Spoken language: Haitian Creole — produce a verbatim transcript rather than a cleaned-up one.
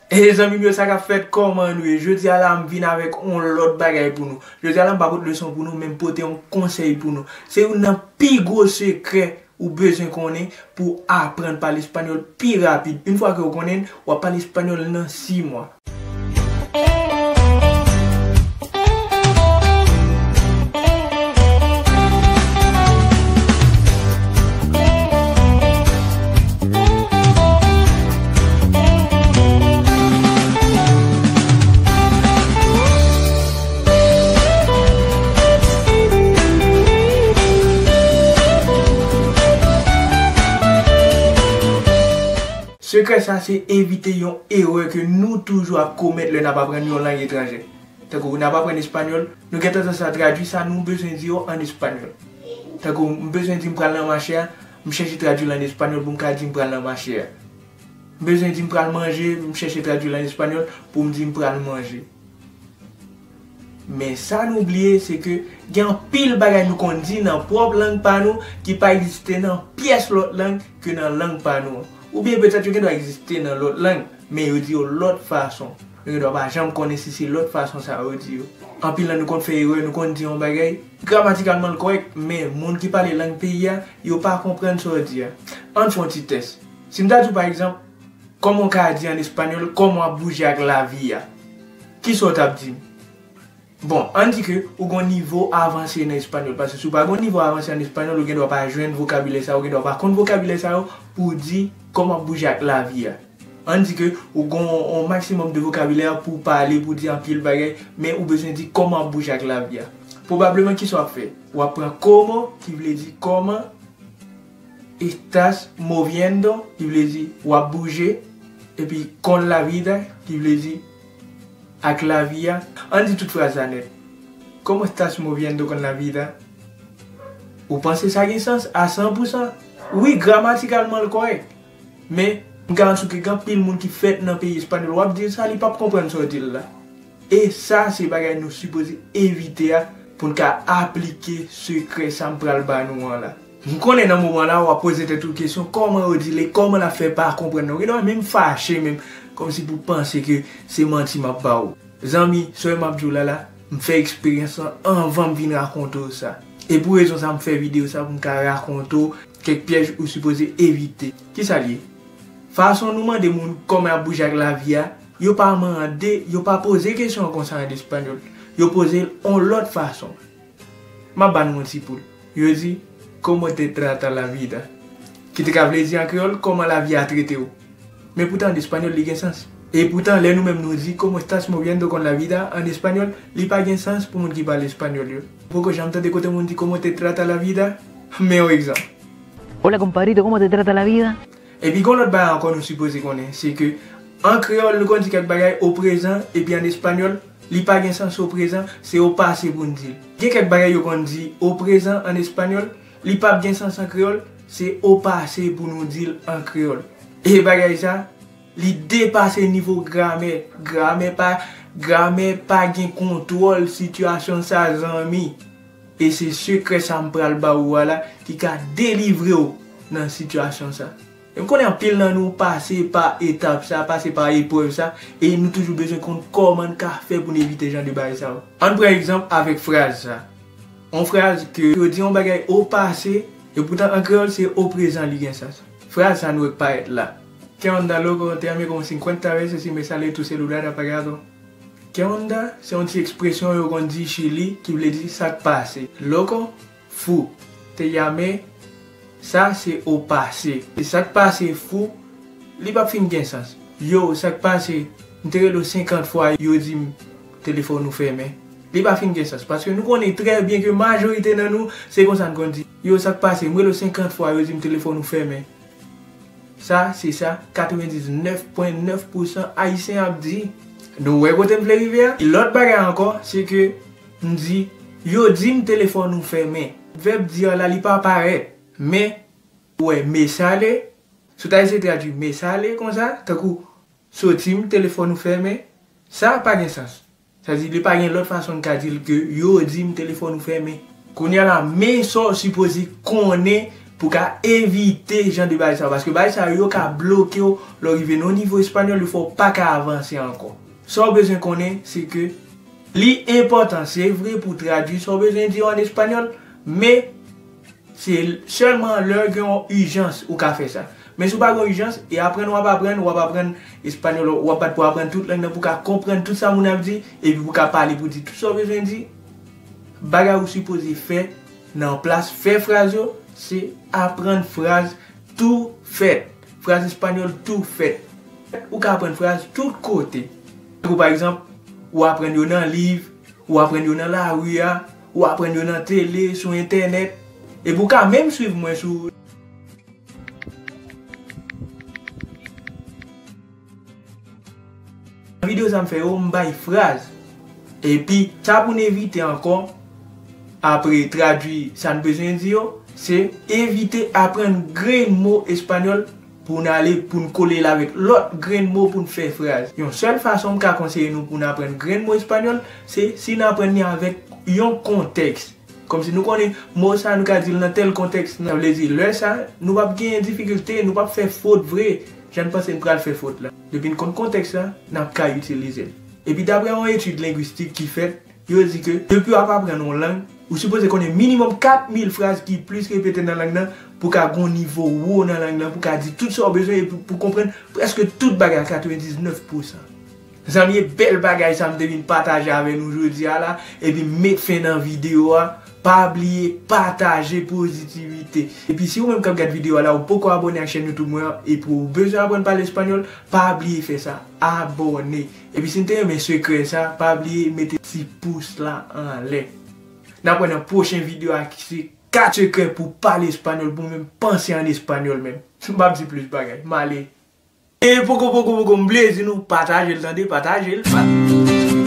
Hey zanmi m yo, sa k ap fèt? Kòman nou ye? Jodi a la, m vin avèk yon lòt bagay pou nou. Jodi a la, m pa pote leson pou nou, men m pote yon konsèy pou nou. Se youn nan pi gwo sekrè ou bezwen konnen pou w aprann pale espanyòl pi rapid. Yon fwa ke w konnen l, w ap pale espanyòl nan sis mwa. Sekrè sa se evite yon erè ke nou toujou ap komèt lè n ap aprann yon lang etranje. Tankou n ap aprann espanyòl, nou gen tandans a tradui sa nou bezwen di yo ann espanyòl. Tankou m bezwen di m pral nan mache a, m chèche tradui l ann espanyòl pou m ka di m pral nan mache a. M bezwen di m pral manje, m chèche tradui l ann espanyòl pou m di m pral manje. Men sa nou bliye, se ke gen anpil bagay nou konn di nan pwòp lang pa nou ki pa egziste nan pyès lòt lang ke nan lang pa nou an. Oubyen petèt yo gendwa egziste nan lòt lang, men yo di yo lòt fason. Nou gendwa pa janm konnen si se lòt fason sa yo di yo. Anpil nan nou konn fè erè, nou konn di yon bagay, gramatikalman l kòrèk, men moun ki pale lang peyi a, yo pa konprann sa w di a. Ann fè yon ti tès. Si m ta di w, pa egzanp, kòman w ka di ann espanyòl, kòman w ap bouje ak lavi a? Kisa w t ap di m? Bon, ann di ke ou gon nivo avanse nan espanyòl, paske si w pa gon nivo avanse ann espanyòl, ou gendwa pa jwenn vokabilè sa yo, ou gendwa pa konn vokabilè sa yo pou w di kòman w ap bouje ak lavi a. Ann di ke ou gon yon maksimòm de vokabilè pou w pale, pou w di anpil bagay, men ou bezwen di kòman w ap bouje ak lavi a. Pwobableman, kisa w ap fè? W ap pran cómo, ki vle di kòman, estás moviendo, ki vle di w ap bouje, epi con la vida, ki vle di ak lavi a. Ann di tout fraz la nèt. ¿Cómo estás moviendo con la vida? Ou panse sa gen sans a san pou san? Wi, gramatikalman l kòrèk. Men, m garanti w ke gen anpil moun ki fèt nan peyi espanyòl, w ap di l sa, li p ap konprann sa w di l la. E sa se bagay nou sipoze evite a pou n ka aplike sekrè sa m pral ba nou an la. M konnen nan moman la, w ap poze tèt ou kesyon, kòman yo di l e kòman l ap fè pa konprann nan? Ou gendwa menm fache menm, kòmsi pou w panse ke se manti m ap ba w. Zanmi, sa w wè m ap di w la la, m fè eksperyans lan anvan m vin rakonte w sa. E pou rezon sa, m fè videyo sa pou m ka rakonte w kèk pyèj ou sipoze evite. Kisa l ye? Fason nou mande moun kòman y ap bouje ak lavi a, yo pa mande, yo pa poze kesyon an konsa an espanyòl. Yo poze l yon lòt fason. M ap ba nou yon ti poul. Yo di, ¿Cómo te trata la vida? Ki te ka vle di an kreyòl, kòman lavi a trete w? Men poutan, an espanyòl, li gen sans. E poutan, lè nou menm nou di, ¿Cómo estás moviendo con la vida? An espanyòl, li pa gen sans pou moun ki pale espanyòl yo. Ou poko janm tande kote moun di, ¿Cómo te trata la vida? Men yon egzanp. Hola, compadrito, ¿cómo te trata la vida? Epi gon lòt bagay ankò nou sipoze konnen, se ke an kreyòl nou konn di kèk bagay o prezan, epi an espanyòl, li pa gen sans o prezan, se o pase pou n di l. Gen kèk bagay yo konn di o prezan an espanyòl, li p ap gen sans an kreyòl, se o pase pou nou di l an kreyòl. E bagay sa, li depase nivo gramè. Gramè pa, gramè pa gen kontwòl sitiyasyon sa, zanmi. E se sekrè sa m pral ba ou a la ki ka delivre w nan sitiyasyon sa. E m konnen anpil nan nou pase pa etap sa, pase pa eprèv sa, e nou toujou bezwen konn kòman n ka fè pou n evite jan de bagay sa yo. Ann pran egzanp avèk fraz sa. Yon fraz ke yo di yon bagay o pase, e poutan an kreyòl se o prezan li gen sans. Fraz sa nou wè k parèt la. ¿Qué onda, loco? Te llamé como cincuenta veces y me sale tu celular apagado. ¿Qué onda? Se yon ti ekspresyon yo konn di Chili ki vle di sa k pase. Loco, fou. Te llamé, sa se o pase. E sa k pase fou, li p ap fin gen sans. Yo, sa k pase? M te rele w senkant fwa, yo di m telefòn ou fèmen. Li pa fin gen sans. Paske nou konnen trè byen ke majorite nan nou, se konsa n konn di. Yo, sa k pase? M rele w senkant fwa, yo di m telefòn ou fèmen. Sa, se sa katrevendiznèf pwen nèf pousan Ayisyen ap di. Nou wè kote m vle rive a? Lòt bagay ankò, se ke m di, yo di m telefòn ou fèmen. Vèb di a la, li pa parèt. Men, ou wè, me sale, si w ta eseye tradui me sale konsa, tankou soti m telefòn ou fèmen, sa pa gen sans. Sa di, li pa gen lòt fason n ka di l ke yo di m telefòn ou fèmen. Kounye a la, men sa w sipoze konnen pou ka evite jan de bagay sa yo, paske bagay sa yo, yo ka bloke w lè w rive nan yon nivo espanyòl, yo fè w pa ka avanse ankò. Sa w bezwen konnen, se ke li enpòtan, se vre, pou tradui sa w bezwen di yo an espanyòl, men se sèlman lè gen yon ijans ou ka fè sa. Men si w pa gen yon ijans, e aprann w ap aprann, w ap aprann espanyòl, w ap bat pou aprann tout lang nan, pou w ka konprann tout sa moun ap di, epi pou w ka pale pou di tout sa w bezwen di, bagay ou sipoze fè nan plas fè fraz yo, se aprann fraz tou fèt. Fraz espanyòl tou fèt. Ou ka aprann fraz tout kote. Tankou pa egzanp, ou aprann yo nan liv, ou aprann yo nan lari a, ou aprann yo nan tele, sou entènèt. Epi ou ka menm swiv mwen sou Nan videyo sa m fè yo, m bay fraz. Epi, sa pou n evite ankò, apre tradui sa n bezwen di yo, se evite aprann grenn mo espanyòl pou n ale, pou n kole l avèk lòt grenn mo pou n fè fraz. Yon sèl fason m ka konseye nou pou n aprann grenn mo espanyòl, se si n aprann li avèk yon kontèks. Kòmsi nou konnen mo sa, nou ka di l nan tèl kontèks. Sa vle di, lè sa, nou p ap gen difikilte, nou p ap fè fot vre, jan n panse n pral fè fot la. Depi n konn kontèks la, n ap ka itilize l. Epi daprè yon etid lengwistik ki fèt, yo di ke depi w ap aprann yon lang, ou sipoze konnen minimòm kat mil fraz ki plis repete nan lang nan, pou w ka gen yon nivo wo nan lang nan, pou w ka di tout sa w bezwen, epi pou w konprann prèske tout bagay a katrevendiznèf pousan. Zanmi, e bèl bagay sa m te vin pataje avè nou jodi a la, epi m met fen nan videyo a. Pa bliye pataje pozitivite. Epi si ou menm k ap gad videyo a la, ou poko abòne ak chèn YouTube mwen an, epi ou bezwen aprann pale espanyòl, pa bliye fè sa. Abòne. Epi si n te renmen sekrè sa, pa bliye mete ti pous la anlè. N ap wè nan pwochen videyo a ki se kat sekrè pou pale espanyòl, pou menm panse an espanyòl menm. M p ap di plis bagay. M ale. E poko, poko, poko, m vle di nou, pataje l, tande, pataje l. Pa-